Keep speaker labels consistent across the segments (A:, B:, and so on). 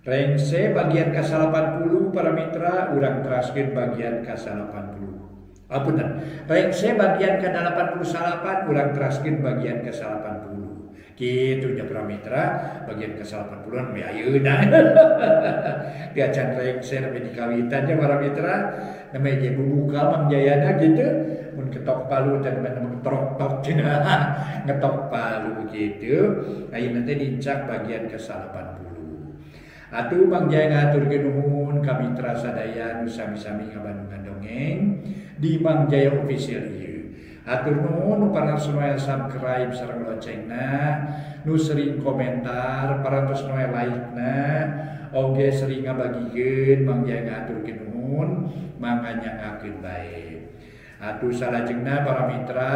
A: Rengse bagian ka-80 para mitra urang teraskeun bagian ka-80. Apunten. Rengse bagian ka-88 urang teraskeun bagian ka-80. Kitu nya para mitra bagian ka-80-an we ayeuna. Tiacan rengse nembe dikawitan nya para mitra nembe ge bubuka Mang Jayana gitu mun ketok palu dan ngetrok-tok cenah ngetok palu gitu. Ayeuna teh dincak bagian ka-80. Atuh Mang Jaya ngaturkeun nuhun ka mitra sadaya nu sami-sami ngabandungan dongeng di Mang Jaya Official ieu. Hatur nuhun nu parantos nu subscribe sareng loncengna, nu sering komentar, parantos nu like-na, oge sering ngabagikeun. Mang Jaya ngaturkeun nuhun, mangga nyangakeun bae. Atuh salajengna para mitra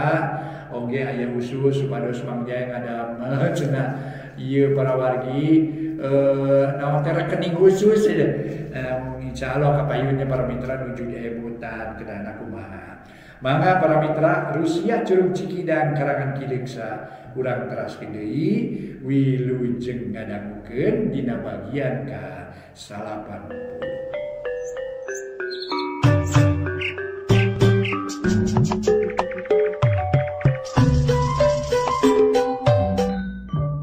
A: oge aya usul supados Mang Jaya ngadamel cenah ieu para wargi naon teh rekening khusus ya. Insyaallah kapayunnya para mitra nuju diemutan kedana kumaha. Mangga para mitra Rusia Curug Cikidang karangan Ki Leuksa urang teraskeun deui wilujeng ngadangukeun dina bagian ka-80.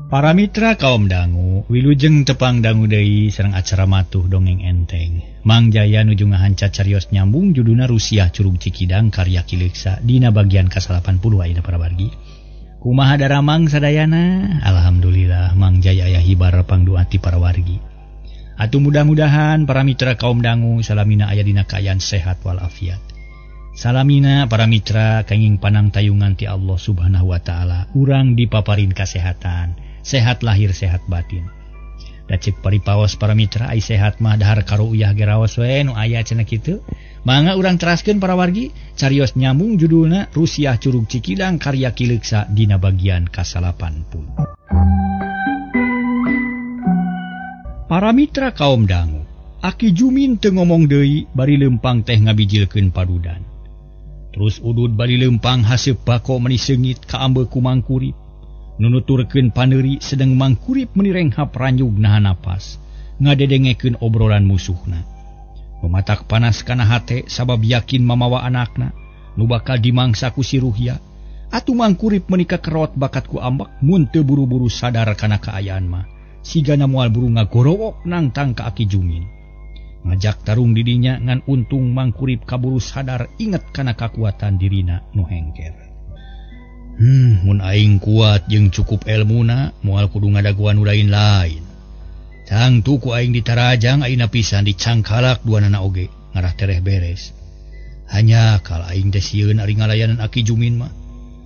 B: Para mitra kaum dangu, wilujeng tepang dangu deui sareng acara matuh dongeng enteng. Mang Jaya nuju ngahanca carios nyambung judulna Rusia Curug Cikidang karya Ki Leuksa dina bagian ka-80 ayeuna para wargi. Kumaha daramang sadayana? Alhamdulillah Mang Jaya aya hibar pangdoa ti para wargi. Atuh mudah-mudahan para mitra kaum dangu salamina aya dina kaayaan sehat walafiat. Salamina para mitra kenging panang tayungan ti Allah Subhanahu wa taala, urang dipaparin kasehatan. Sehat lahir sehat batin. Da cek paripaos para mitra ai sehat mah dahar karuuyah ge raos we nu aya cenah kitu. Mangga urang teraskeun para wargi carios nyambung judulna Rusia Curug Cikidang karya Ki Leuksa dina bagian ka-80. Para mitra kaum dangu, Aki Jumin teu ngomong deui bari leumpang teh ngabijilkeun padudan. Terus udud bari leumpang haseup bako meni seungit ka ambeu ku Mangkurip. Nunuturkeun paneuri sedang Mangkurip meni renghap ranyug nahan napas ngadedengekeun obrolan musuhna. Mematak panas kana hate sabab yakin mamawa anakna nu bakal dimangsa ku si Ruhya. Atuh Mangkurip meni kakerot bakat ku ambek mun teu buru-buru sadar kana kaayaan mah. Sigana moal buru ngagorowok nangtang ka Aki Jumin. Ngajak tarung didinya ngan untung Mangkurip kaburu sadar inget kana kakuatan dirina nu hengker. Mun aing kuat jeung cukup elmuna moal kudu ngadaguan nu lain-lain. Tangtu ku aing ditarajang ayeuna pisan dicangkalak duanana oge ngarah tereh beres. Hanya kal aing teh sieun ari ngalayanan Aki Jumin mah.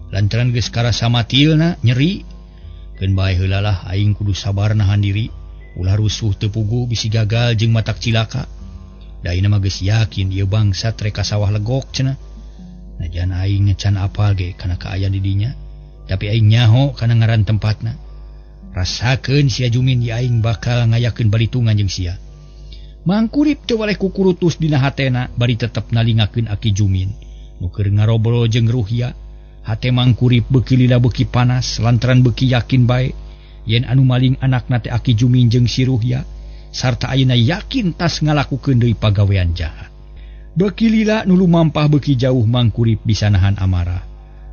B: Lantaran geus karasa matilna nyeri. Keun bae heula lah aing kudu sabar nahan diri, ulah rusuh teu puguh bisi gagal jeung matak cilaka. Da ayeuna mah geus yakin ieu bangsat rek ka sawah legok cenah. Najan aing ngecan apal ge kana kaayaan di dinya, tapi aing nyaho kana ngaran tempatna. Rasakeun sia Jumin ye aing bakal ngayakeun balitungan jeung sia. Mangkurip teu waleh kukurutus dina hatena bari tetep nalingakeun Aki Jumin. Nu keur ngarobrol jeung Ruhya, hate Mangkurip beuki lila beuki panas lantaran beuki yakin bae yen anu maling anakna teh Aki Jumin jeung si Ruhya sarta ayeuna yakin tas ngalakukeun deui pagawean jahat. Beuki lila nu lumampah beuki jauh Mangkurip bisa nahan amarah,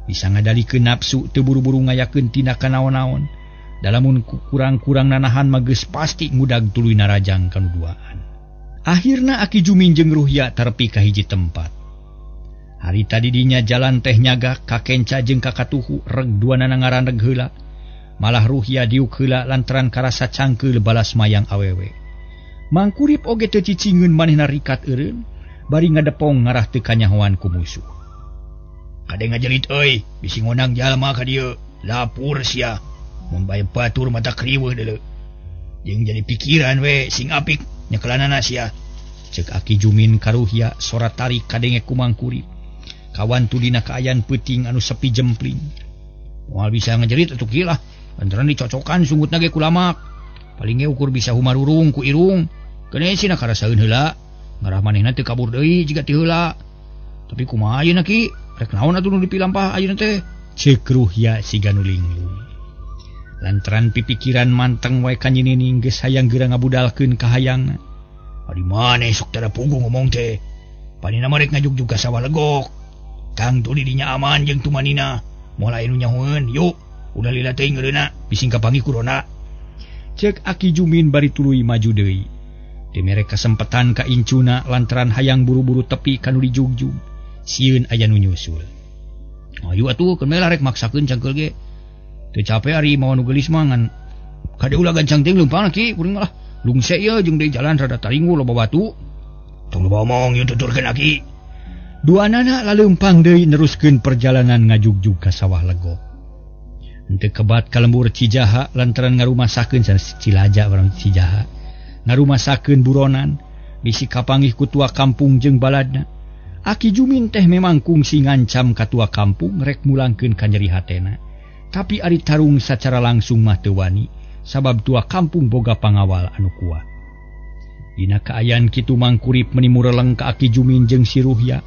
B: bisa ngadalikeun nafsu teu buru-buru ngayakeun tindakan naon-naon. Dalamun kurang-kurang nanahan mah geus pasti ngudag tuluy narajang kanu duaan. Akhirna Aki Jumin jeung Ruhya terepi ka hiji tempat. Hari tadi dinya jalan teh nyagak ka kenca jeung ka katuhu reg duanana ngaraneg heula. Malah Ruhya diuk heula lantaran karasa cangkeul balas mayang awewe. Mangkurip oge teu cicingeun manehna rikat eureun. Bari ngadepong ngarah teu kanyahoan ku musuh. Kade ngajerit euy, bisi ngonang jalma ka dieu, lapur sia. Mun bae batur mata kriweuh deuleu. Jeung jadi pikiran we sing apik nyekelanana sia. Ceuk Aki Jumin ka Ruhya sora tarik kadenge ku Mangkurip. Kawan tu dina kaayaan peuting anu sepi jempling. Moal bisa ngajerit atuh kieu lah, lantaran dicocokan sungutna ge ku lamak. Paling ge ukur bisa humarurung ku irung. Keun sina karasaeun heula. Ngarah manehna teu kabur deui jiga ti heula. Tapi kumaha ayeuna ki? Rek naon atuh nu dipilampah ayeuna teh? Ceuk Ruhya siga nu linglung. Lantaran pipikiran manteng wae ka Nyi Nining geus hayang geura ngabudalkeun ka hayangna. Ari maneh sok tara puguh ngomong teh. Panina mah rek ngajugjug ka sawah legok. Tangtu di dinya aman jeung tumanina. Moal aya nu nyahoeun, yuk. Udah lila teuing ngeureuna, bising kapanggih ku ronda. Cek Aki Jumin bari tuluy maju deui. Teu mere kasempetan ka incuna lantaran hayang buru-buru tepi ka nu dijugjug. Sieun aya nu nyusul. Ayu atuh keun we lah rek maksakeun cangkeul ge. Teu cape ari mawa nu geulis mah ngan kade ulah gancang teuing leumpang ki kuring mah lah. Lungse ieu jeung deui jalan rada taringu loba batu. Tong loba omong ieu tuturkeun aki. Duanana laleumpang deui neruskeun perjalanan ngajugjug ka sawah legok. Henteu kebat ka lembur Cijaha lantaran ngarumasakeun sanes Cilaja urang Cijaha. Ngarumasakeun buronan bisi kapanggih ku tua kampung jeung baladna. Aki Jumin teh memang kungsi ngancam ka tua kampung rek mulangkeun ka nyeri hatena. Tapi ari tarung sacara langsung mah teu wani sabab tua kampung boga pangawal anu kuat. Dina kaayaan kitu Mangkurip meni mureleng ka Aki Jumin jeung si Ruhya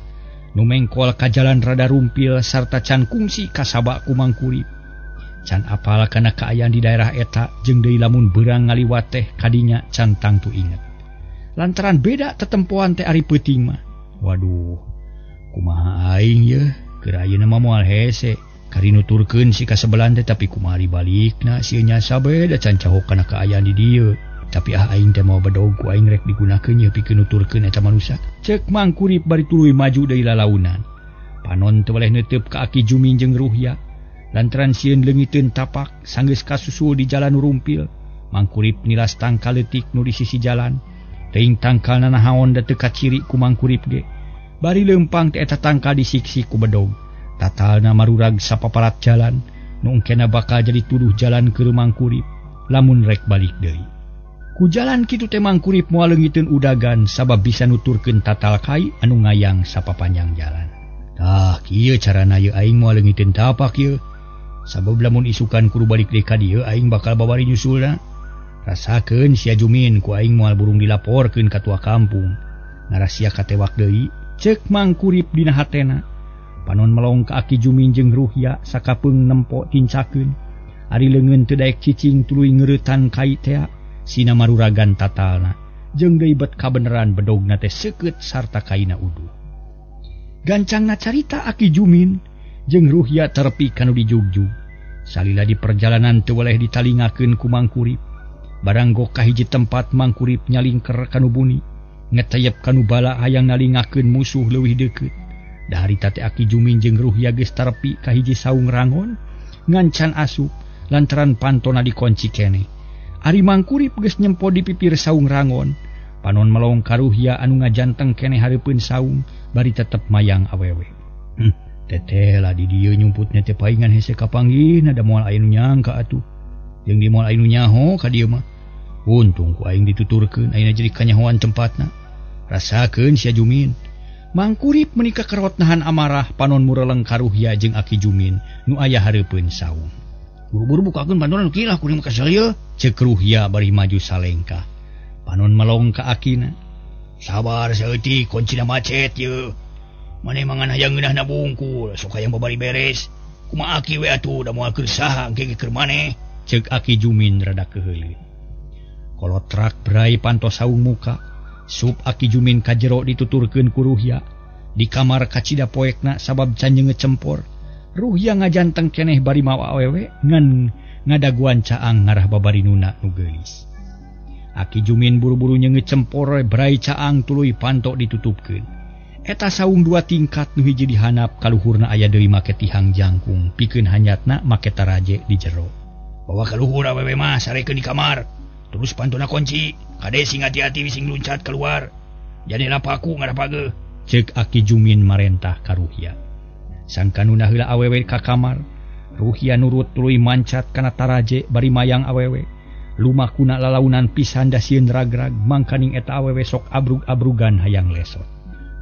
B: nu mengkol ka jalan rada rumpil sarta can kungsi kasaba ku Mangkurip. Can apal kana kaayaan di daerah eta jeung deui lamun beurang ngaliwat teh kadinya can tangtu inget. Lantaran beda tetempoan teh ari peuting mah. Waduh, kumaha aing yeuh, keur ayeuna mah moal hese. Kari nuturkeun si kasebelan teh tapi kumaha balikna sieun nyasa bae da can cahok kana kaayaan di dieu. Tapi ah aing teh mau bedog ku aing rek digunakeun yeuh pikeun nuturkeun eta manusia. Cek Mangkurip bari tuluy maju deui lalaunan. Panon teu weleh neuteup ka Aki Jumin jeung Ruhya. Lantaran sieun leungiteun tapak sanggeus kasusul di jalan rumpil. Mangkurip nilas tangkal leutik nu di sisi jalan. Teuing tangkalna nahaon da teu kaciri ku Mangkurip ge. Bari leumpang teh eta tangkal disiksik ku bedog. Tatalna marurag sapaparat jalan nu engkena bakal jadi tuduh jalan keur Mangkurip lamun rek balik deui. Ku jalan kitu teh Mangkurip moal leungiteun udagan sabab bisa nuturkeun tatal kai anu ngayang sapapanjang jalan. Tah kieu carana ieu aing moal leungiteun tapak ieu. Sabab lamun isukan kudu balik deui ka dieu aing bakal babari nyusulna. Rasakeun sia Jumin ku aing moal burung dilaporkeun ka tua kampung. Ngarasia katewak deui cek Mangkurip dina hatena. Panon melong ka Aki Jumin jeung Ruhya sakapeung nempo tincakeun. Ari leungeun teu daek cicing tuluy ngeuretan kai tea sina maruragan tatalna. Jeung deui bet kabeneran bedogna teh seukeut sarta kaina uduh. Gancangna carita Aki Jumin jeung Ruhya terepi kanu dijugjug. Salila di perjalanan teu weleh ditalingakeun ku Mangkurip. Barang gok ka hiji tempat Mangkurip nyalingker kanu buni, ngetayep kanu bala hayang nalingakeun musuh leuwih deukeut. Daharita teh Aki Jumin jeung Ruhya geus tarepi ka hiji saung rangon ngan can asup lantaran pantona dikunci keneh. Ari Mangkurip geus nyempo di pipir saung rangon. Panon melong ka Ruhya anu ngajanteng keneh hareupeun saung bari tetep mayang awewe. Teteh lah di dieu nyumputna teh paingan hese kapanggihna da moal aya nu nyangka atuh. Jeung di moal aya nu nyaho ka dieu mah. Untung ku aing dituturkeun ayeuna jadi kanyahoan tempatna. Rasakeun sia Jumin. Mangkurip menikah kerot nahan amarah panon mureleng ka Ruhya jeung Aki Jumin nu aya hareupeun saung. Buru-buru bukakeun pantonan kieu lah kuring mah kesel ieu. Ceuk Ruhya bari maju salengkah. Panon melong ka akina. Sabar saeutik kuncina macet ieu. Maneh mangan hayang ngeunahna bungkul sok hayang babari beres. Kumaha aki we atuh da moal keur saha engke ge keur maneh. Ceuk Aki Jumin rada keuheuleun. Kolotrak brai pantos saung muka. Sup Aki Jumin ka jero dituturkeun ku Ruhya. Di kamar kacida poekna sabab can ngecempor. Ruhya ngajanteng keneh bari mawa awewe ngan ngadaguan caang ngarah babari nuna nu geulis. Aki Jumin buru-buru ngecempor brai caang tuluy panto ditutupkeun. Eta saung dua tingkat nu hiji dihandap kaluhurna aya deui make tihang jangkung pikeun hanyatna make taraje di jero. Bawa kaluhur awewe mah sarekeun di kamar. Terus pantona kunci. Kade sing hati-hati sing luncat keluar. Janela paku ngarapage. Ceuk Aki Jumin marentah ka Ruhya. Sangkanuna heula awewe ka kamar. Ruhya nurut tuluy mancat kana taraje bari mayang awewe. Lumakuna lalaunan pisan da sieun ragrag mangkaning eta awewe sok abrug-abrugan hayang lesot.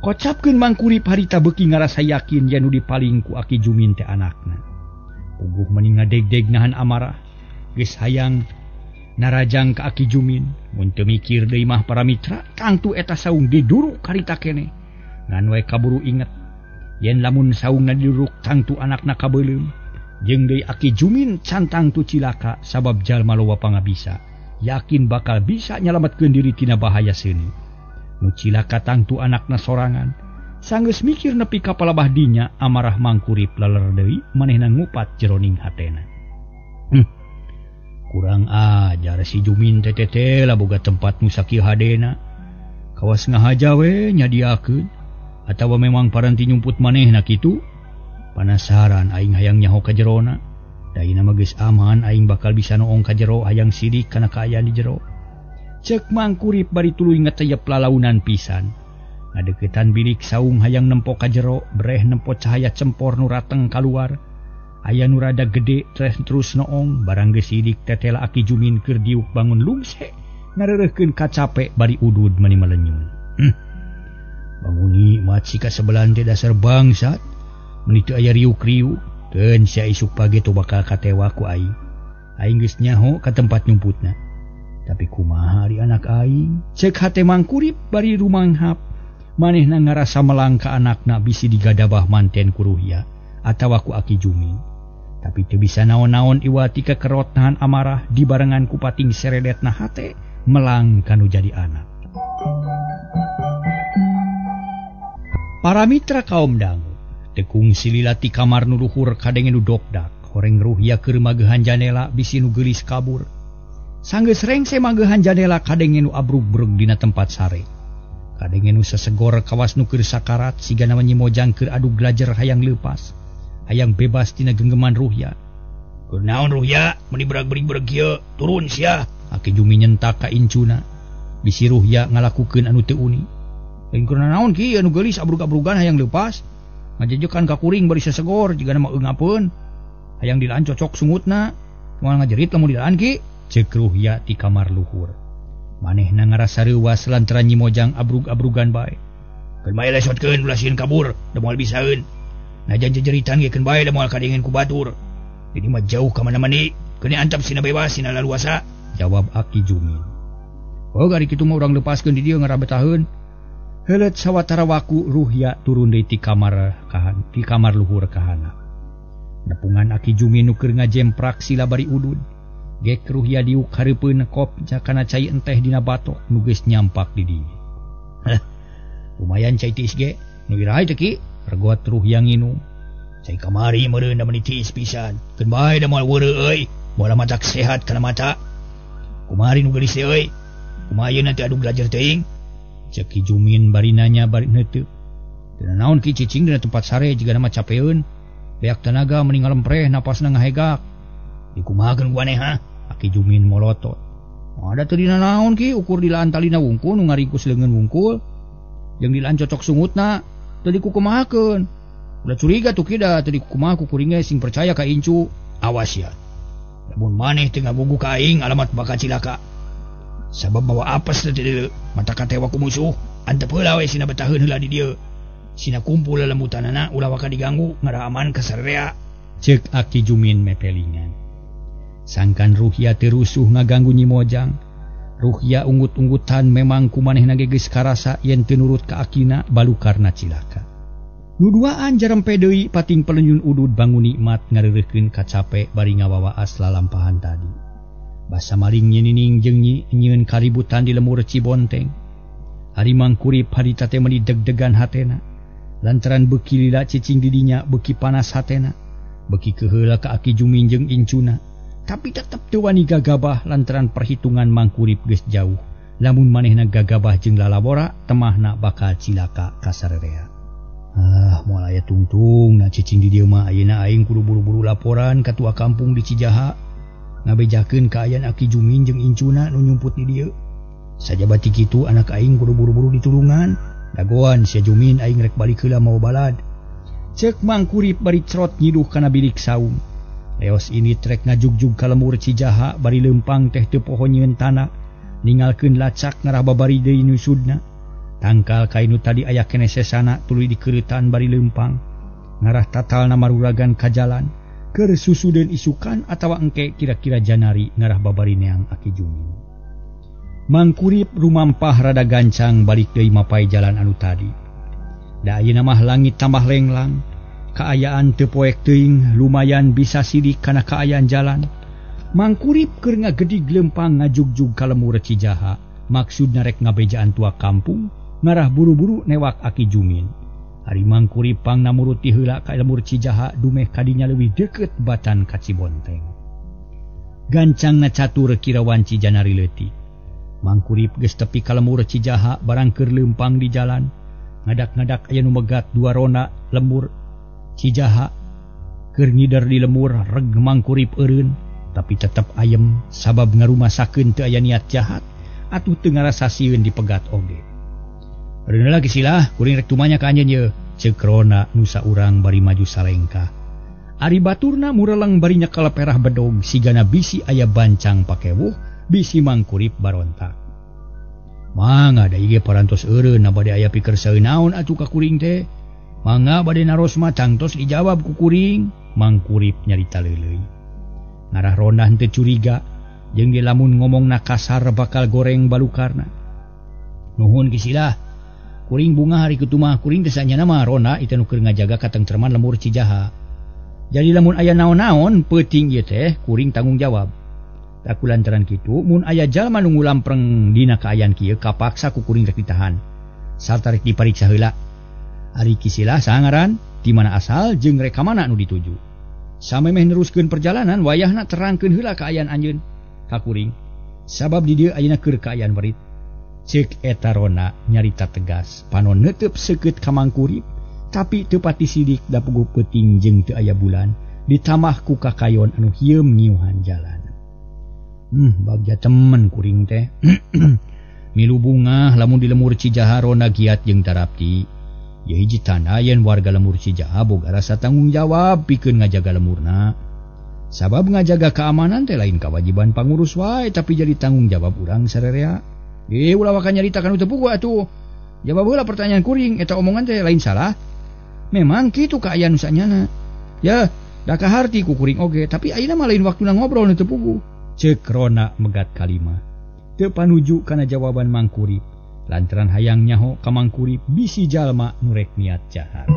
B: Kocapkeun Mangkurip harita beuki ngarasa yakin yen nu dipaling ku Aki Jumin teh anakna. Puguh meni ngadegdeg nahan amarah. Geus hayang narajang ka Aki Jumin. Mun teu mikir deui mah para mitra tangtu eta saung diduruk karita keneh. Ngan we kaburu inget yen lamun saungna diduruk tangtu anakna kabeuleum. Jeung deui Aki Jumin cantang tu cilaka sabab jalma loba pangabisa, yakin bakal bisa nyalametkeun diri tina bahaya seuni. Nu cilaka tangtu anakna sorangan. Sanggeus mikir nepi ka palabah dinya amarah Mangkurip leler deui manehna ngupat jeroning hatena. Kurang ajar si Jumin teh teh lah boga tempat nu sakieu hadena. Kawas ngahaja we nyadiakeun atawa memang paranti nyumput manehna kitu. Panasaran aing hayang nyaho ka jerona. Da ayeuna mah geus aman aing bakal bisa noong ka jero hayang sidik kana kaayaan di jero. Ceuk Mangkurip bari tuluy ngeteyep lalaunan pisan. Ngadeukeutan bilik saung hayang nempo ka jero, breh nempo cahaya cempor nu rateng kaluar. Aya nu rada gede terus noong, barang geus sidik tetela Aki Jumin keur diuk bangun lungse, ngareureuhkeun kacape bari udud mani malenyun. Banguni maci ka sebelan teh dasar bangsat. Meni teu aya riuk-riuk, keun sia isuk pagi tu bakal katewa ku aing. Aing geus nyaho ka tempat nyumputna. Tapi kumaha ari anak aing? Ceuk hate Mangkurip bari rumanghap. Manehna ngarasa melang ka anakna bisi digadabah manten ku Ruhya atawa ku Aki Jumin. Tapi teu bisa naon-naon iwati kekerot nahan amarah dibarengan ku pating seredetna hate melang kanu jadi anak. Para mitra kaum dangu, tekung silila ti kamar nu luhur kadenge nu dokdak, horeng Ruhya keur magehan janela bisi nu geulis kabur. Sanggeus rengse magehan janela kadenge nu abrug-brug dina tempat sare. Kadenge nu sesegor kawas nu keur sakarat sigana Nyi Mojang keur adu glajer hayang leupas, hayang bebas tina genggeman Ruhya. Keur naon Ruhya meuni berag-berig kieu, turun sia. Aki Jumi nyentak ka incuna. Bisi Ruhya ngalakukeun anu teu uni. Lain keur naon ki anu geulis abrug-abrugan hayang leupas. Ngajejekan ka kuring bari sesegor jigana mah eungapeun. Hayang dilaan cocok sungutna. Moal ngajerit lamun dilaan ki, ceuk Ruhya ti kamar luhur. Manehna ngarasa reuwas lantaran Nyi Mojang abrug-abrugan bae. Keun bae lesotkeun ulah sieun kabur, da moal bisaeun. Najan jejeritan ge keun bae da moal kadengeng ku batur. Jadi mah jauh ka mana-mana, keun antap sina bebas sina laluasa, jawab Aki Jumin. Oh gari kitu mah urang lepaskeun di dieu ngarabetaheun. Heuleut sawatara waku Ruhya turun deui ti kamar kahan, ti kamar luhur kahana. Nepungan Aki Jumin nu keur ngajemprak sila bari udud. Gek Ruhya diuk hareupeun kop kana cai enteh dina batok nu geus nyampak di dinya. Lumayan cai tiis ge, nu iraha teh ki? Regot Ruhya nginum. Cai kamari meureun da meuni tiis pisan. Keun bae da moal weureu euy, moal matak sehat kana mata. Kumari nu geulis teh euy. Kumaha ayeuna teh adu belajar teuing? Ceuk Ki Jumin bari nanya bari neuteuk. Teu naon ki cicing dina tempat sare jigana mah capeun. Beak tanaga meni ngalempreh napasna ngahegak. Dikumahakeun ku aneh ha? Aki Jumin molotot. Ada teu dina naon ki ukur dilaan talina wungkul nu ngaringkus leungeun wungkul. Jeung dilaan cocok sungutna teu dikukumahakeun. Udah curiga tuh ki da teu dikukumaha ku kuring ge sing percaya ka incu. Awas ya. Lamun maneh teu ngagugu ka aing alamat bakal cilaka. Sabab mawa apes teh deuleu mata katewa ku musuh. Antep heula we sina betaheun heula di dieu. Sina kumpul lelemutanana ulah waka diganggu ngarah aman ka sararea. Ceuk Aki Jumin mepelingan. Sangkan Ruhya teu rusuh ngaganggu Nyi Mojang. Ruhya unggut-unggutan memang ku manehna ge geus karasa yen teu nurut ka akina balukarna cilaka. Nu duaan jarempe deui pating pelenyun udud bangun nikmat ngareureuhkeun kacape bari ngawawaas lalampahan tadi. Basa maling nyinining jeung nyieun kaributan di lemur Cibonteng. Ari Mangkurip harita teh meuni deg-degan hatena. Lantaran beuki lila cicing di dinya beuki panas hatena. Beuki keheula ka Aki Jumin jeung incuna. Tapi tetep teu wani gagabah lantaran perhitungan Mangkurip geus jauh. Lamun manehna gagabah jeung lalabora, temahna bakal cilaka ka sarerea. Ah, moal aya tungtung na cicing di dieu mah ayeuna aing kudu buru-buru laporan ka tua kampung di Cijaha. Ngabejakeun kaayaan Aki Jumin jeung incuna nu nyumput di dieu. Sajabati kitu anak aing kudu buru-buru ditulungan. Dagoan sia Jumin aing rek balik heula mawa balad. Ceuk Mangkurip bari cerot nyiduh kana bilik saung. Leos ini trek ngajugjug ka lemur Cijaha bari leumpang teh teu poho nyieun tanah, ningalkeun lacak ngarah babari deui nyusudna. Tangkal kainu tadi aya keneh sesana tuluy dikeureutan bari leumpang. Ngarah tatalna maruragan ka jalan, keur susudeun isukan atawa engke kira-kira janari ngarah babari neang Aki Jumin. Mangkurip rumampah rada gancang balik deui mapai jalan anu tadi. Da ayeuna mah langit tambah lenglang. Kaayaan teu poek teuing lumayan bisa sidik kana kaayaan jalan. Mangkurip keur ngagedig lempang ngajugjug ka lemur Cijaha. Maksudna rek ngabejaan tua kampung ngarah buru-buru newak Aki Jumin. Ari Mangkurip pangna muruti heula ka lemur Cijaha dumeh kadinya leuwih deukeut batan ka Cibonteng. Gancangna catur kira wanci Janari leutik. Mangkurip geus tepi ka lemur Cijaha barang keur leumpang di jalan. Ngadak-ngadak aya nu megat dua rona lemur Cijaha. Keur ngider di lemur reg Mangkurip eureun, tapi tetep ayem sabab ngarumasakeun teu aya niat jahat atuh teu ngarasa sieun dipegat oge. Eureun lagi silah kuring rek tumanya ka anjeun ye, ceuk rona nu saurang bari maju salengkah. Ari baturna mureleng bari nyekel perah bedog sigana bisi aya bancang pakewuh bisi Mangkurip barontak. Mangga da ieu parantos eureun na bade aya pikersaeun naon atuh ka kuring teh. Mangga bade naros mah tangtos dijawab ku kuring. Mangkurip nyarita leuleuy. Ngarah ronda henteu curiga jeung ge lamun ngomongna kasar bakal goreng balukarna. Nuhun kisilah. Kuring bunga hari kitu mah kuring teh sanyana mah ronda itu nu keur ngajaga katengtreman lemur Cijaha. Jadi lamun aya naon-naon peuting ieu teh kuring tanggung jawab. Taku lantaran kitu mun aya jalma nu ngulampreng dina kaayaan kieu kapaksa ku kuring rek ditahan. Sarta rek dipariksa heula. Ari kisilah saha ngaran, di mana asal jeung rek ka mana nu dituju. Samemeh neruskeun perjalanan wayahna terangkeun heula kaayaan anjeun ka kuring. Sabab di dieu ayeuna keur kaayaan werit. Ceuk eta rona nyarita tegas, panon neuteub seukeut ka Mangkurip, tapi teu pati sidik da puguh peuting jeung teu aya bulan, ditambah ku kakayon anu hieum ngiuhan jalan. Bagja temen kuring teh. Milu bungah lamun di lemur Cijaha rona giat jeung tarapti. Ye hiji tanda yen warga lemur Cijaha boga rasa tanggung jawab pikeun ngajaga lemurna. Sabab ngajaga keamanan teh lain kewajiban pangurus wae tapi jadi tanggung jawab urang sarerea. Ulah waka nyarita kanu teu puguh atuh. Jawab heula pertanyaan kuring, eta omongan teh lain salah. Memang kitu kaayaan nu sanyana. Ya, da kaharti ku kuring oge, tapi ayeuna mah lain waktuna ngobrol nu teu puguh. Ceuk rona megat kalima. Teu panuju kana jawaban Mangkurip. Lantaran hayang nyaho ka Mangkurip bisi jalma nu rek niat jahat.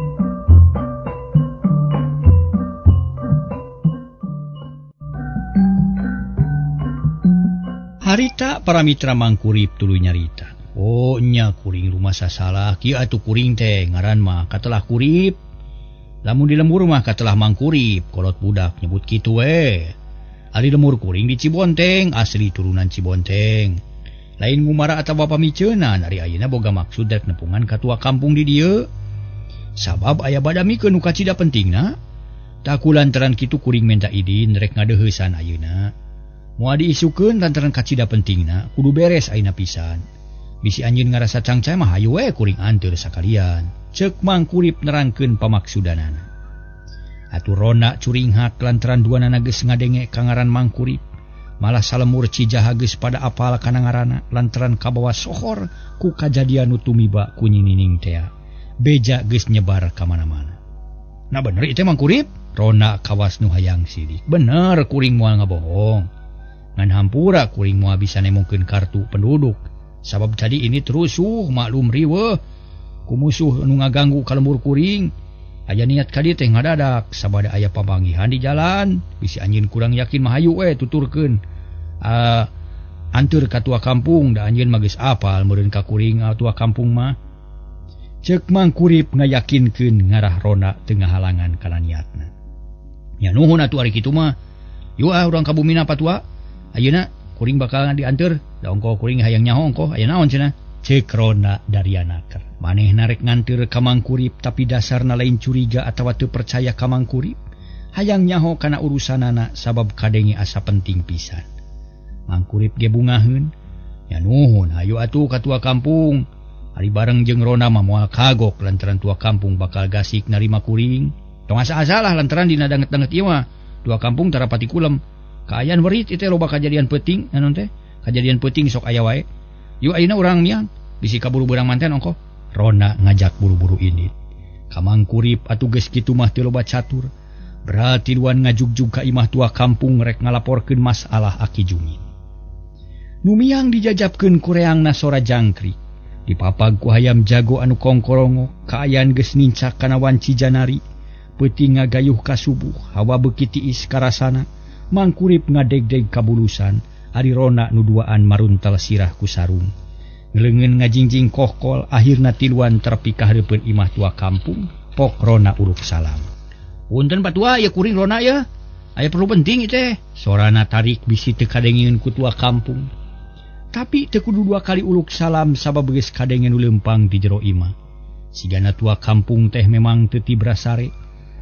B: Harita para mitra Mangkurip tuluy nyarita. Oh nya kuring rumah sasalah kieu atuh kuring teh ngaran mah katelah kurip. Lamun di lembur mah katelah Mangkurip, kolot budak nyebut kitu we. Ari lemur kuring di Cibonteng, asli turunan Cibonteng. Lain ngumara atawa pamiceunan, ari ayeuna boga maksud rek nepungan ka tua kampung di dieu. Sabab aya badamikeun nu kacida pentingna. Taku lantaran kitu kuring minta idin rek ngadeuheusan ayeuna. Moal diisukeun lantaran kacida pentingna, kudu beres ayeuna pisan. Bisi anjeun ngarasa cangcay mah hayu we kuring anteur sakalian. Ceuk Mangkurip nerangkeun pamaksudanana. Atuh rona curinghak lantaran duanana geus ngadenge ka ngaran Mangkurip. Malah salemur Cijaha geus pada apal kana ngaranna lantaran kabawa sohor ku kajadian nu tumiba ku Nyi Nining tea. Beja geus nyebar ka mana-mana. Nah bener ieu teh Mangkurip? Rona kawas nu hayang sidik. Bener kuring moal ngabohong. Ngan hampura kuring moal bisa nemongkeun kartu penduduk. Sabab tadi ini terusuh maklum riweuh ku musuh nu ngaganggu ka lembur kuring. Aya niat ka dieu teh ngadadak sabada aya pamanggihan di jalan. Bisi anjeun kurang yakin mah hayu we tuturkeun. Anteur ka tua kampung da anjeun mah geus apal meureun ka kuring tua kampung mah. Ceuk Mangkurip ngayakinkeun ngarah rona teu ngahalangan kana niatna. Nya nuhun atuh ari kitu mah. Yu ah urang ka bumina patua. Ayeuna kuring bakal dianteur da ongkoh kuring hayang nyaho ongkoh aya naon cenah. Ceuk rona darianaker. Manehna rek nganteur ka Mangkurip tapi dasarna lain curiga atawa teu percaya ka Mangkurip. Hayang nyaho kana urusanana sabab kadenge asa penting pisan. Mangkurip ge bungaheun. Nya nuhun hayu atuh ka tua kampung. Ari bareng jeung rona mah moal kagok lantaran tua kampung bakal gasik narima kuring. Tong asa-asalah lantaran dina danget-danget ieu mah tua kampung tarapati kulem. Kaayaan werit ieu teh loba kajadian peuting naon teh? Kajadian peuting sok aya wae. Yuk ayeuna urang miang bisi kaburu beurang manten ongkoh. Rona ngajak buru-buru ini. Ka Mangkurip atuh geus kitu mah teu loba catur. Berarti duan ngajugjug ka imah tua kampung rek ngalaporkeun masalah Aki Jumin. Nu miang dijajabkeun ku reangna sora jangkrik. Dipapag ku hayam jago anu kongkorongo, kaayaan geus nincak kana wanci janari. Peuting ngagayuh ka subuh, hawa beuki tiis karasana. Mangkurip ngadegdeg kabulusan, ari Rona nu duaan maruntal sirah ku sarung. Ngeleungeun ngajingjing kohkol, akhirna tiluan terpi ka hareupeun imah tua kampung, pok Rona uruk salam. Punten patua, ya kuring Rona ya. Aya perlu penting ieu teh. Sorana tarik bisi teu kadengeun ku tua kampung. Tapi teu kudu dua kali uluk salam sabab geus kadengen nu leumpang di jero imah. Sigana tua kampung teh memang teu tibra sare.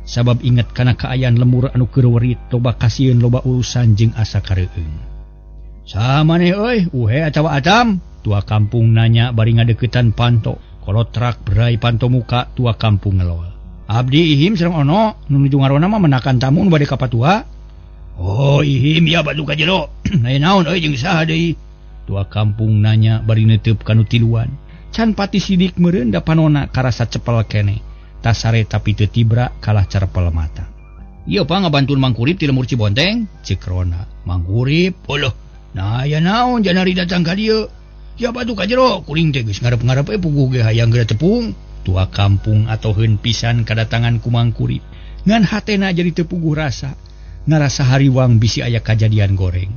B: Sabab inget kana kaayaan lemur anu keur werit loba kasieun loba urusan jeung asa kareueung. Samaneh euy, uhe atawa atam? Tua kampung nanya bari ngadeukeutan panto. Kolotrak berai panto muka tua kampung ngelol. Abdi ihim sareng ono nu nuju ngarona mah menakan tamu nu bade ka patua. Oh ihim ya batu ka jero. Aya naon euy jeung saha deui? Tua kampung nanya bari neuteub ka nu tiluan. Can pati sidik meureun da panona karasa cepel keneh. Tasare tapi teu tibra kalah carepel mata. Ieu pa ngabantun Mangkurip ti lemur Cibonteng? Ceuk Rona. Mangkurip? Oloh. Nah aya naon janari datang ka dieu? Ya batu ka jero, kuring teh geus ngarep-ngarep we puguh ge hayang geura tepung. Tua kampung atoheun pisan kadatangan ku Mangkurip. Ngan hatena jadi teu puguh rasa. Ngarasa hariwang bisi aya kajadian goreng.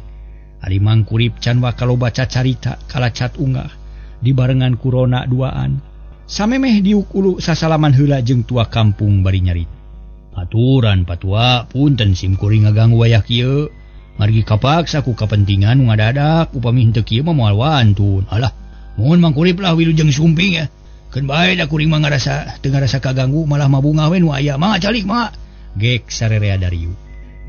B: Ari Mangkurip can wakaloba cacarita kalacat unggah dibarengan ku Rona duaan. Samemeh diuk ulu sasalaman heula jeung tua kampung bari nyarit. Aturan patua punten sim kuring ngaganggu wayah kieu. Margi kapaksa ku kapentingan nu ngadadak upami henteu kieu mah moal wantun. Alah, mohon Mangkurip lah wilujeng sumping ya. Keun bae da kuring mah ngarasa teu ngarasa kaganggu malah mabungah we nu aya. Mangga calik mangga. Gek sarerea dariu.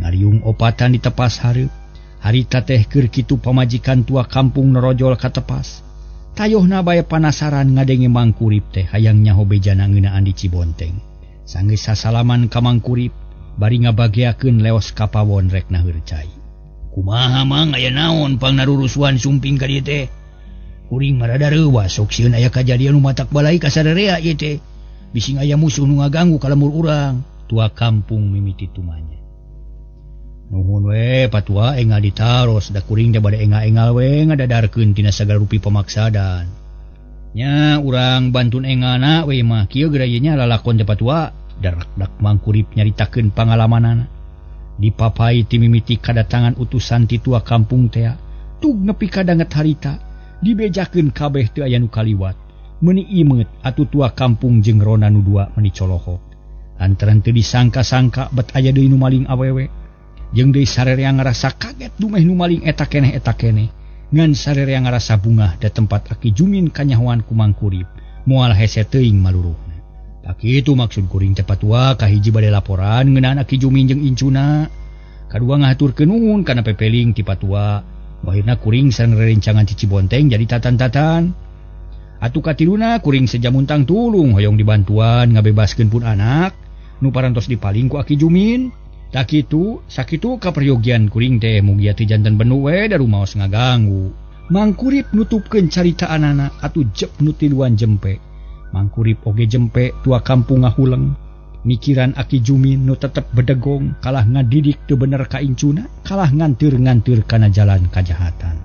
B: Ngariung opatan di tepas hareup. Harita teh keur kitu pamajikan tua kampung norojol ka tepas. Tayohna bae panasaran ngadenge Mangkurip teh hayang nyaho bejana ngeunaan di Cibonteng. Sanggeus sasalaman ka Mangkurip bari ngabageakeun leos ka pawon rek naheur cai. Kumaha mang aya naon pangnarurusuhan sumping ka dieu teh? Kuring mah rada reuwas sok sieun aya kajadian nu matak balai ka sarerea ieu teh. Bising aya musuh nu ngaganggu ka lemur urang. Tua kampung mimiti tumanya. Nuhun we patua engal ditaros da kuring teh bade engal-engal we ngadadarkeun tina sagala rupi pamaksadan. Nya urang bantun engalna we mah kieu geura ieu nya lalakon teh patua. Darakdak Mangkurip nyaritakeun pangalamanana. Dipapai ti mimiti kadatangan utusan ti tua kampung tea. Tug nepi ka danget harita dibejakeun kabeh teu aya nu kaliwat. Meuni imeut atuh tua kampung jeung Rona nu dua meuni colohok. Lantaran teu disangka-sangka bet aya deui nu maling awewe. Jeung deui sarerea ngarasa kaget dumeh nu maling eta keneh eta keneh. Ngan sarerea ngarasa bungah da tempat Aki Jumin kanyahoan ku Mangkurip. Moal hese teuing maluruhna. Tak kitu maksud kuring teh patua kahiji bade laporan ngeunaan Aki Jumin jeung incuna. Kadua ngahaturkeun nuhun kana pepeling ti patua. Akhirna kuring sareng rerencangan ti Cibonteng jadi tatan-tatan. Atuh katiluna kuring sejamuntang tulung hoyong dibantuan ngabebaskeun pun anak nu parantos dipaling ku Aki Jumin. Tak kitu, sakitu kaperyogian kuring teh mugia teu janten benu we da rumaos ngaganggu. Mangkurip nutupkeun caritaanana atuh jep nu tiluan jempe. Mangkurip oge jempe tua kampung ngahuleng. Mikiran Aki Jumin nu tetep bedegong kalah ngadidik teu bener ka incuna, kalah nganteur-nganteur kana jalan kajahatan.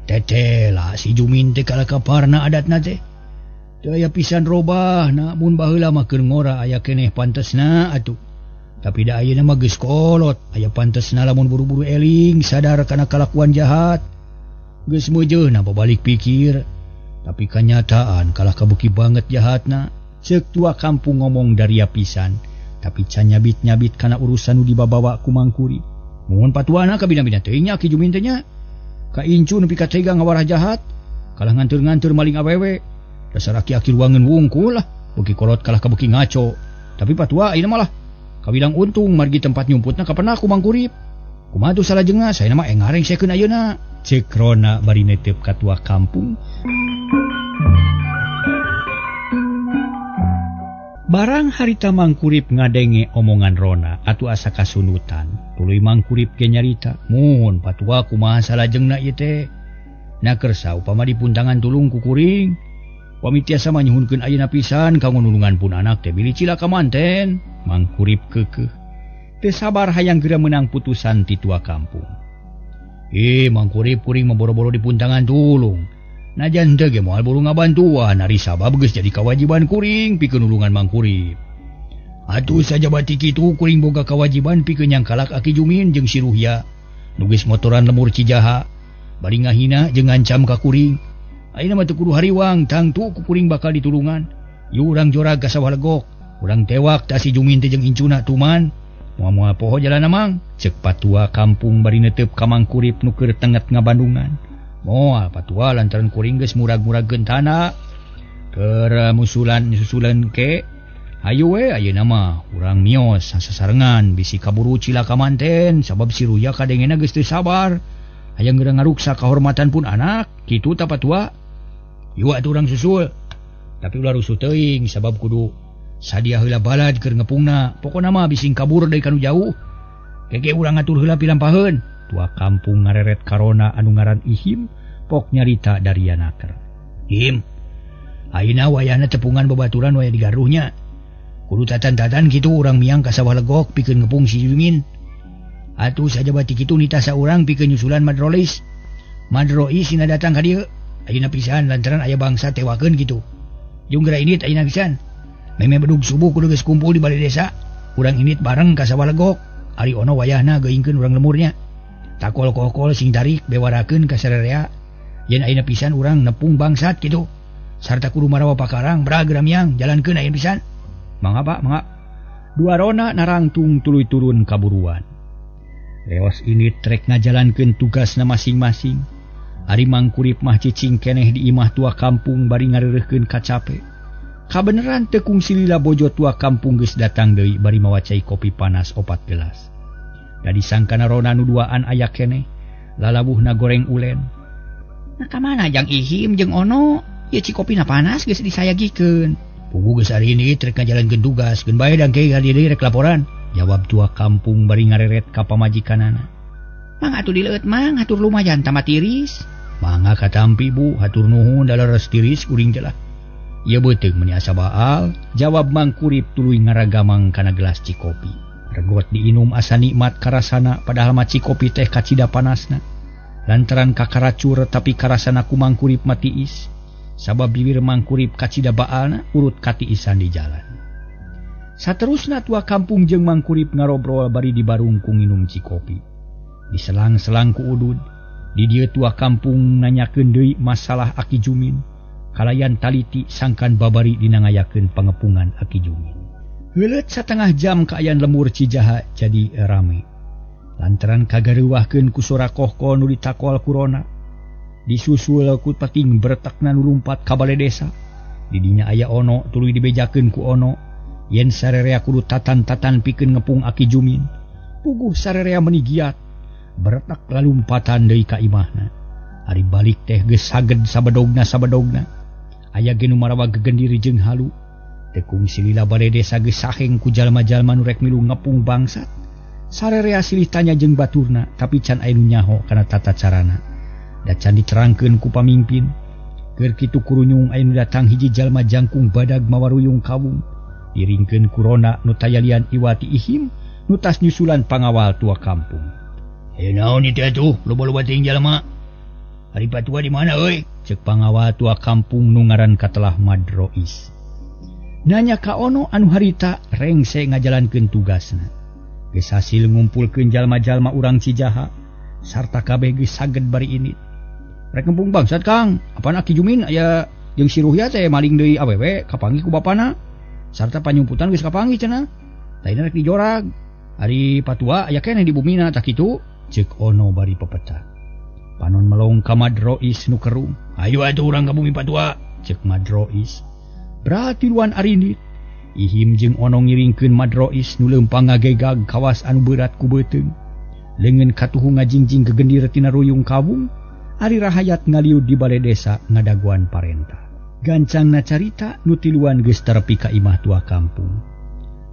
B: Teteh lah si Jumin teh kalah kaparna adatna teh. Teu aya pisan robahna mun baheula mah keur ngora aya keneh pantesna atuh. Tapi da ayeuna mah geus kolot, aya pantesna lamun buru-buru eling sadar kana kalakuan jahat. Geus meujeuna babalik pikir, tapi kanyataan kalah kabuki banget jahatna. Ceuk tua kampung ngomong daria pisan, tapi can nyabit-nyabit kana urusan nu dibabawa ku Mangkurip. Mun patuana kabina-bina teuing nya Ki Jumin teh nya. Ka incu nepi ka tega ngawarah jahat, kalah nganteur-nganteur maling awewe. Dasar aki-aki ruangan wungkul lah, beuki kolot kalah kabuki ngaco. Tapi patua ayeuna malah kawilang untung margi tempat nyumputna kapan aku Mangkurip. Kumaha tuh salajengna saya mah engareng sekeun ayeuna. Ceuk Rona bari netep ka tua kampung. Barang harita Mangkurip ngadenge omongan Rona atuh asa kasunutan. Tuluy Mangkurip ge nyarita, "Mun patua kumaha salajengna ieu teh? Na kersa upama dipuntangan tulung ku kuring. Pami tiasa mah nyuhunkeun ayeuna pisan kanggo nulungan pun anak teh bilih cilaka manten." Mangkurip keukeuh. Teu sabar hayang geura meunang putusan ti tua kampung. Mangkurip kuring mah boro-boro dipuntangan tulung. Najan teu ge moal buru ngabantuan ari sabab geus jadi kawajiban kuring pikeun nulungan Mangkurip. Atuh sajabati kitu kuring boga kawajiban pikeun nyangkalak Aki Jumin jeung si Ruhya. Nu geus motoran lemur Cijaha bari ngahina jeung ngancam ka kuring. Ayeuna mah teu kudu hariwang tangtu ku kuring bakal ditulungan. Yu urang jorag ka sawah legok. Urang tewak ta si Jumin teh jeung incuna tuman. Moal-moal poho jalanna mang. Ceuk patua kampung bari netep ka Mangkurip nu keur tenget ngabandungan. Moal patua lantaran kuring geus murag-muragkeun tanah. Keur musulan susulan ke. Hayu we ayeuna mah urang mios sasarengan bisi kaburu cilaka manten sabab si Ruya kadengena geus teu sabar. Hayang geura ngaruksa kahormatan pun anak kitu ta patua. Yu atuh urang susul. Tapi ulah rusuh teuing sabab kudu sadia heula balad keur ngepungna. Pokona mah bising kabur deui kanu jauh. Keke urang ngatur heula pilampaheun. Tua kampung ngareret karona anu ngaran Ihim pok nyarita dari Yanaker. Him, ayeuna wayahna tepungan babaturan wayah digaruhnya. Kudu tatan-tatan kitu urang miang ka sawah legok pikeun ngepung si Jumin. Atuh sajabati kitu nitah saurang pikeun nyusulan Madrolis. Madrois sina datang ka dieu. Ayeuna pisan lantaran aya bangsa tewakeun kitu. Jeung geura indit ayeuna pisan. Meme bedug subuh kudu geus kumpul di balai desa. Urang indit bareng ka sawah legok. Ari ono wayahna geuingkeun urang lemurnya. Takol kokol sing tarik bewarakeun ka sarerea. Yen ayeuna pisan urang nepung bangsat kitu. Sarta kudu marawa pakarang brag geura miang jalankeun ayeuna pisan. Mangga Pak, mangga. Dua rona narangtung tuluy turun kaburuan. Leos ini trek ngajalankeun tugasna masing-masing. Ari Mangkurip mah cicing keneh di imah tua kampung bari ngareureurkeun kacape. Kabeneran teu kungsi lila bojo tua kampung geus datang deui bari mawa cai kopi panas 4 gelas. Da disangkana rona nu duaan aya keneh, lalabuhna goreng ulen. Nah ka mana jang Ihim jeung Ono? Ieu ci kopina panas geus disayagikeun. Pugu geus ari ini trek ngajalankeun tugas, geun bae dang ke ka dieu deui rek laporan. Jawab tua kampung bari ngareret ka pamajikanana. Mang atuh dileueut mang, hatur lumayan tamat tiris. Mangga katampi bu, hatur nuhun dalares tiris kuring teh lah. Ieu beuteung meuni asa baal, jawab Mangkurip tuluy ngaragamang kana gelas cikopi. Regot diinum asa nikmat karasana padahal mah cikopi teh kacida panasna. Lantaran kakaracur tapi karasana ku Mangkurip mah tiis. Sabab bibir Mangkurip kacida baalna urut katiisan di jalan. Saterusna tua kampung jeung Mangkurip ngarobrol bari dibarungkung nginum cikopi. Diselang-selang ku udud, di dieu tua kampung nanyakeun deui masalah Aki Jumin. Kalayan taliti sangkan babari dina ngayakeun pangepungan Aki Jumin. Heuleut satengah jam kaayaan lemur Cijaha jadi rame. Lantaran kagareuwahkeun ku sora kohko nu ditakol ku rona. Disusul ku pating bertekna nu lumpat ka bale desa. Didinya aya Ono tuluy dibejakeun ku Ono yen sarerea kudu tatan-tatan pikeun ngepung Aki Jumin. Puguh sarerea meuni giat bertek lalumpatan deui ka imahna. Ari balik teh geus saged sabedogna. Aya ge nu marawa gegendiri jeung halu. Teu kungsi lila bale desa geus saheng ku jalma-jalma nu rek milu ngepung bangsat. Sarerea silih tanya jeung baturna tapi can aya nu nyaho kana tata carana. Da can diterangkeun ku pamimpin. Keur kitu kurunyung aya nu datang hiji jalma jangkung badag mawaruyung kawung. Diringkeun ku rona nu tayalian iwati Ihim nu tas nyusulan pangawal tua kampung. "Hei naon ieu teh atuh, loba-loba teuing jalma. Ari patua di mana euy?" Ceuk pangawal tua kampung nu ngaran katelah Madrois. Nanya ka Ono anu harita rengse ngajalankeun tugasna. Geus hasil ngumpulkeun jalma-jalma urang Cijaha sarta kabeh geus saged bari ini. Rek ngepung bangsat Kang, apaan Aki Jumin aya jeung si Ruhya teh maling deui awewe kapanggih ku bapana. Sarta panyumputan geus kapanggih cenah. Lainna rek dijorag. Ari patua aya keneh di bumina tah kitu, ceuk Ono bari pepetah. Panon melong ka Madrois nu kerung. "Hayu atuh urang ka bumi patua," ceuk Madrois. Berarti luan arindit. Ihim jeung Ono ngiringkeun Madrois nu leumpang ngagegag kawas anu berat ku beuteung. Leungeun katuhu ngajingjing gegendir tina ruyung kawung. Ari rahayat ngaliud di bale desa ngadaguan parentah. Gancangna carita nu tiluan geus terepi ka imah tua kampung.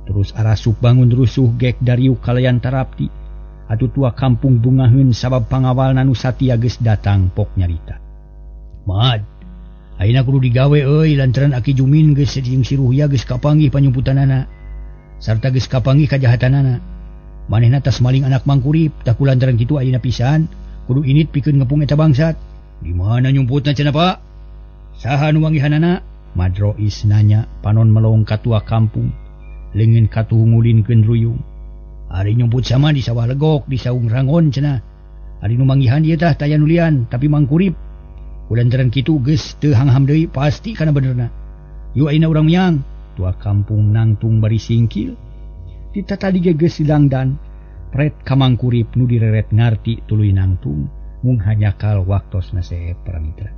B: Terus arasup bangun rusuh gek dariuk kalayan tarapti. Atuh tua kampung bungaheun sabab pangawalna nu satia geus datang pok nyarita. "Mad, ayeuna kudu digawe euy lantaran Aki Jumin geus jeung si Ruhya geus kapanggih panyumputanana sarta geus kapanggih kajahatanana. Manehna tas maling anak Mangkurip, tah ku lantaran kitu ayeuna pisan kudu init pikeun ngepung eta bangsat." "Di mana nyumputna cenah Pak? Saha nu manggihanana?" Madrois nanya panon melong ka tua kampung. Leungeun katuhu ngulinkeun ruyung. Ari nyumput sama di sawah legok di saung rangon cenah. Ari nu manggihan ieu tah taya nulian tapi mangkurip. Kulantaran kitu geus teu hangham deui pasti kana benerna. Yu ayeuna urang miang. Tua kampung nangtung bari singkil. Dita tadi ge geus dilangdan. Pret ka mangkurip nu direret ngarti tuluy nangtung. Mung hanyakal waktosna seep para mitra.